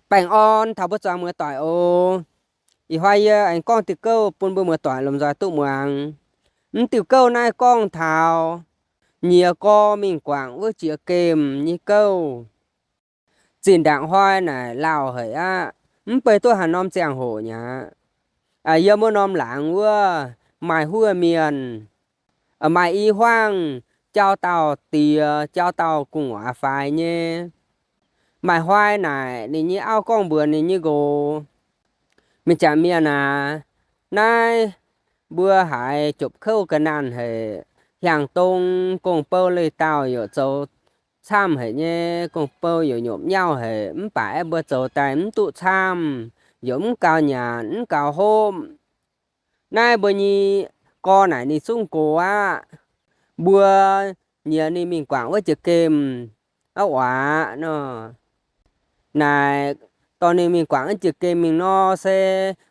Baengh orn taux mbuo zuangx muoz-doic oc. Ih hnoi yie aengx gorngv diuh gouv bun mbuo muoz-doic lomh nzoih duqv muangx. Mv diuh gouv naaiv gorngv taux nyie gorx mingh guangc wuov jiex gemh nyei gouv. Zinh ndaangc hnoi naaic lauh haic aqv, mv bei duqv haaix norm ziangh hoc nyei aqv. Yiem wuov norm laangz wuov maaih huov mienh, maaih i huaangv, jauv dauh diex, jauv dauh gu'nguaaz faix nyei. Maaih hnoi naaic ninh nyei auv gorngv mbuox ninh nyei nqox, Mingh jangc mienh aac, naaiv mbuo haiz jopc kouv ga'naanh haic, hiaangx dong gong-bou leiz-dauh yaac zoux camv haic nyei, gong-bou yaac nyopc nyauv haic, mv baac aeqv, mbuo zoux daaih mv duqv camv, yaac mv gaux nyanc mv gaux hopv. Naaiv mbuo nyei gorx naaic ninh zungv gox aqv. Mbuo nyiex ninh mingh guangc wuov jiex gemh aqv aac nor. Naaic dorh ninh mingh guangc wuov jiex gemh mingh nor se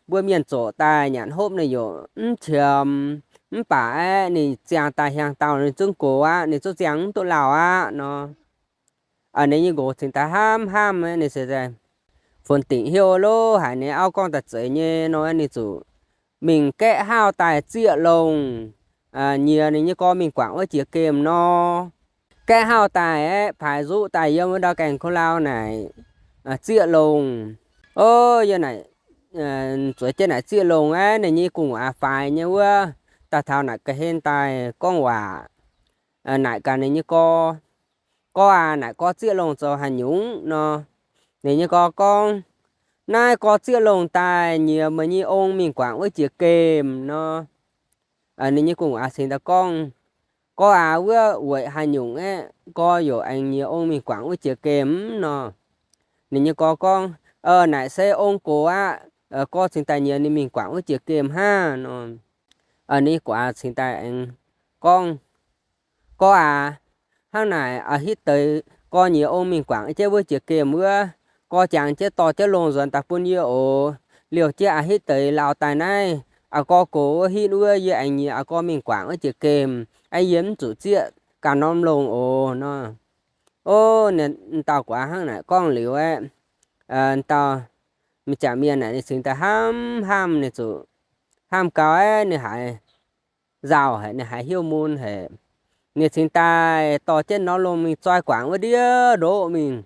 mbuo mienh zoqc daaih nyanc hopv ninh yaac mv qiemx, mv baac aeqv, ninh ziangh daaih hiaangx dauh ninh zungv gox aqv, ninh zungv ziangh mv duqv lauh aqv nor. Ninh nyei nqox cingx daaih hnamv hnamv, ninh se funx dingc hnyouv lo haic ninh auv gorngv daaih zeiz nyei nor, ninh zuqc mingh gaeqv hauv daaih zieqv longh, nyiex ninh nyei gorx mingh guangc wuov jiex gemh nor. Gaeqv hauv daaih aeqv, paaix nzuqv daaih yiem wuov ndau gaengh ko lau naaic zieqv longh. O, yie naaic zueiz jienv naaic zieqv longh aeqv, ninh nyei gu'nguaaz faix nyei wuov daaih taux naaic ga'hlen daaih gorngv waac naaic gaax ninh nyei gorx, Gorx aac, naaic gorx zieqv longh zoux haaix nyungc nor? Ninh nyei gorx gorngv, Naaiv gorx zieqv longh daaih nyiex meih nyei ong mingh guangc wuov jiex gemh nor. Ninh nyei gu'nguaaz cingx daaih gorngv, Gorx aac, wuov weic haaix nyungc aeqv, gorx yaac aengx nyiex ong mingh guangc wuov jiex gemh nor? Ninh nyei gorx gorngv, Naaic se ong gox aqv. Gorx cingx daaih nyiex ninh mingh guangc wuov jiex gemh hnangv nor. Ninh nyei gu'nguaaz cingx daaih aengx gorngv, Gorx aac, hnangv naaic a'hitv deix gorx nyiex ong mingh guangc jienv wuov jiex gemh wuov, gorx jangx jienv dorh jienv longh nzuonx daaih bun yie oc. Liouh jienv a'hitv deix lauh daaih naaiv, aa, gorx gox wuov hitv wuov yie aengx nyiex aa gorx mingh guangc wuov jiex gemh, aeqv, yie mv zuqc zieqv ganh norm longh oc nor. O, dauh gu'nguaaz hnangv naaic gorngv liuz aeqv, dauh mingh jangc mienh naaic ninh cingx daaih hnamv hnamv, ninh zuqc hnamv gau aeqv, ninh haiz nzauh haic, ninh haiz hnyouv mun haic. Ninh cingx daaih dorh jienv norm longh mingh zoi guangc wuov ndiev ndoqv mingh.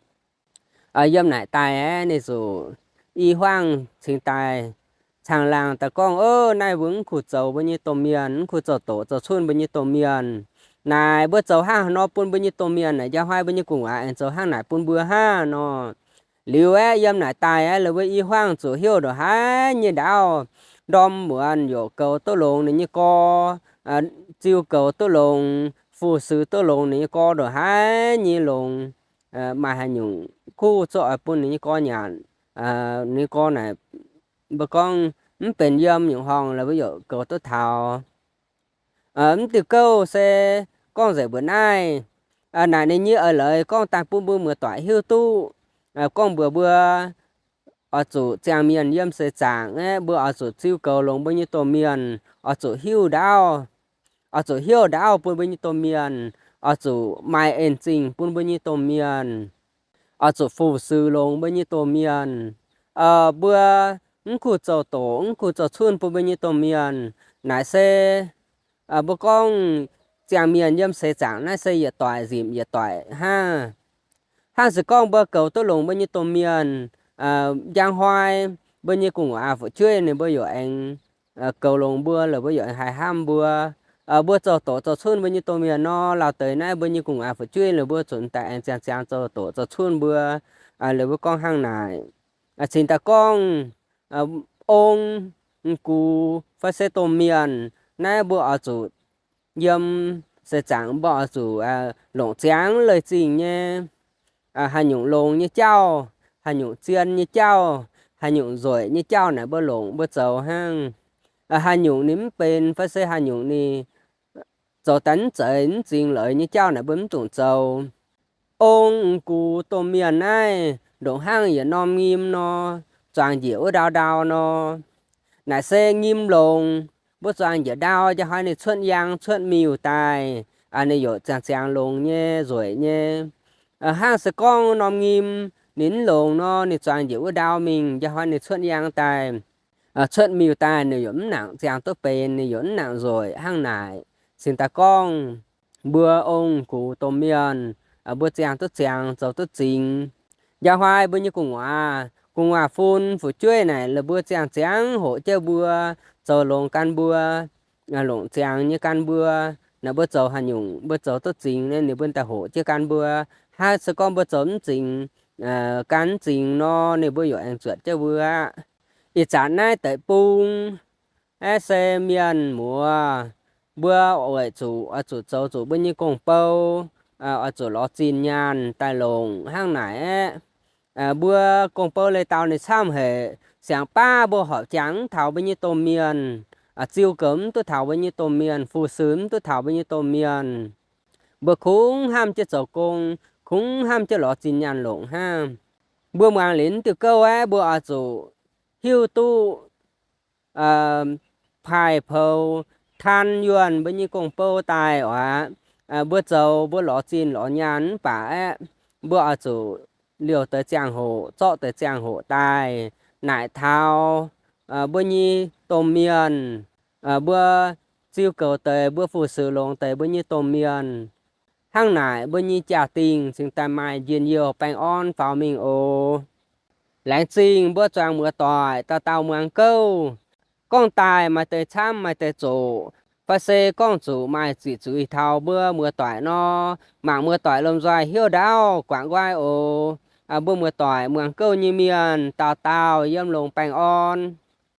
Yiem naaic daaih aeqv, ninh zuqc i huaangv cingx daaih caangh laangh daaih gorngv, O, naaiv mbuo mv kuh zoux mbuo nyei domh mienh, mv kuh zoux doqc zoux cunh mbuo nyei domh mienh. Naaic mbuo zoux hnangv haaix nor bun mbuo nyei domh mienh naaic, njang hnoi mbuo nyei gu'nguaaz aengx zoux hnangv naaic bun mbuo hnangv nor. Liuz aeqv, yiem naaic daaih aeqv, laaix mbuo i huaangv zuqc heuc ndongc haaix nyei ndaauv, ndorm muonz yaac goux duqv longx ninh nyei gorx, ziux goux duqv longx, fu-sux duqv longx ninh nyei gorx ndongc haaix nyei longx, maaih haaix nyungc kuv zorqv bun ninh nyei gorx nyanc. Ninh nyei gorx naaic, mbuo gorngv mv benx yiem nyungc horngh, laaix mbuo yaac goux duqv taux. Mv diuh gouv se gorngv nzengc mbuox naaiv. Naaic ninh nyei eix leiz gorngv daaih bun mbuo muoz-doic hiuv duqv, gorngv mbuox mbuo oix zuqc ziangh mienh yiem seix zaangc aeqv, mbuo oix zuqc ziux goux longx mbuo nyei domh mienh, oix zuqc hiuv ndaauv, oix zuqc heuc ndaauv bun mbuo nyei domh mienh, oix zuqc maaih en zingh bun mbuo nyei domh mienh, oix zuqc fu-sux longx mbuo nyei domh mienh. Mbuo mv kuh zoux doqc, mv kuh zoux cunh bun mbuo nyei domh mienh. Naaic se mbuo gorngv ziangh mienh yiem seix zaangc naaiv se yietc doic nzipc yietc doic hnangv. Hnangv se gorngv mbuo goux duqv longx mbuo nyei domh mienh, njang hnoi mbuo nyei gu'nguaaz fu'jueiv ninh mbuo yaac aengx goux longx mbuo, laaix mbuo yaac aengx haih hnamv mbuo. Mbuo zoux doqc zoux cunh mbuo nyei domh mienh nor, lauh deix naaiv mbuo nyei gu'nguaaz fu'jueiv laaix mbuo zuqc daaih aengx ziangh ziangx zoux doqc zoux cunh mbuo. Laaix mbuo gorngv hnangv naaic. Cingx daaih gorngv ong, gux fai se domh mienh naaiv mbuo oix zuqc yiem seix zaangc mbuo oix zuqc longc ziangx leiz-zingh nyei, haaix nyungc longx nyei jauv, haaix nyungc zien nyei jauv, haaix nyungc nzueic nyei jauv naaic mbuo longc mbuo zoux hnangv. Haaix nyungc ninh mv benx fai se haaix nyungc ninh zoux daaih mv zeiz mv zingx leiz nyei jauv naaic mbuo mv dungx zoux. Ong, gux, domh mienh naaiv ndongc hnangv yietc norm nyim nor, zuangx njiec wuov ndau ndau nor. Naaic se nyim longx, mbuo zuangx njiec ndau, njang hnoi ninh cuotv yang cuotv miuc daaih, ninh yaac ziangx ziangx longx nyei, nzueic nyei. Hnangv se gorngv norm nyim ninh mv longx nor, ninh zuangx njiec wuov ndau mingh, njang hnoi ninh cuotv yangh daaih, cuotv miuc daaih, ninh yaac mv nangc ziangh duqv benx, ninh yaac mv nangc nzueic hnangv naaic. Cingx daaih gorngv mbuo ong-gux domh mienh, mbuo ziangh duqv ziangx, zoux duqv zingx. Njang hnoi mbuo nyei gu'nguaaz, gu'nguaaz-fun fu'jueiv naaic, laaix mbuo ziangh ziangv hoqc jienv mbuo, zoux longx gan mbuo, longc ziangx nyei gan mbuo. Naaic mbuo zoux haaix nyungc mbuo zoux duqv zingx, ninh mbuo daaih hoqc jienv gan mbuo. Hnangv se gorngv mbuo zoux mv zingx, gan mv zingx nor, ninh mbuo yaac aengx zuotc jienv mbuo aqv. Ih zanc naaiv deic-bung aeqv, se mienh muoz, mbuo weic zuqc oix zuqc zoux zuqc mbuo nyei gong-bou, oix zuqc lorz zinh nyaanh daaih longc hnangv naaic aeqv. Mbuo gong-bou leiz-dauh ninh camv haic, siangx baav mbuo horpc jangx mv taux mbuo nyei domh mienh, ziu goux mv duqv taux mbuo nyei domh mienh, fu-sux mv duqv taux mbuo nyei domh mienh. Mbuo kungx hnamv jienv zoux gong, kungx hnamv jienv lorz zinh nyaanh longc hnangv. Mbuo muangx liuz diuh gouv aeqv, mbuo oix zuqc hiuv duqv paaiv poux, tan yuonh mbuo nyei gong-bou daaih oc. Mbuo zoux mbuo lorz zinh lorz nyaanh mv baac aeqv, mbuo oix zuqc liouh deix ziangh hoc, zorqv deix ziangh hoc daaih naaic taux mbuo nyei domh mienh, mbuo ziu goux deix, mbuo fu-sux longx deix mbuo nyei domh mienh. Hnangv naaic mbuo nyei jaa-dingh cingx daaih maaih njien-youh baengh orn faaux mingh oc. Laengz zingh mbuo zuangx muoz-doic dauh dauh muangx gouv. Gorngv daaih maaih deix camv maaih deix zoqc, fai se gorngv zuqc maaih ziqc zuiz taux mbuo muoz-doic nor, mangc muoz-doic lomh nzoih hnyouv ndaauv guangc nqoi oc. Mbuo muoz-doic muangx gouv nyei mienh dauh dauh yiem longx baengh orn.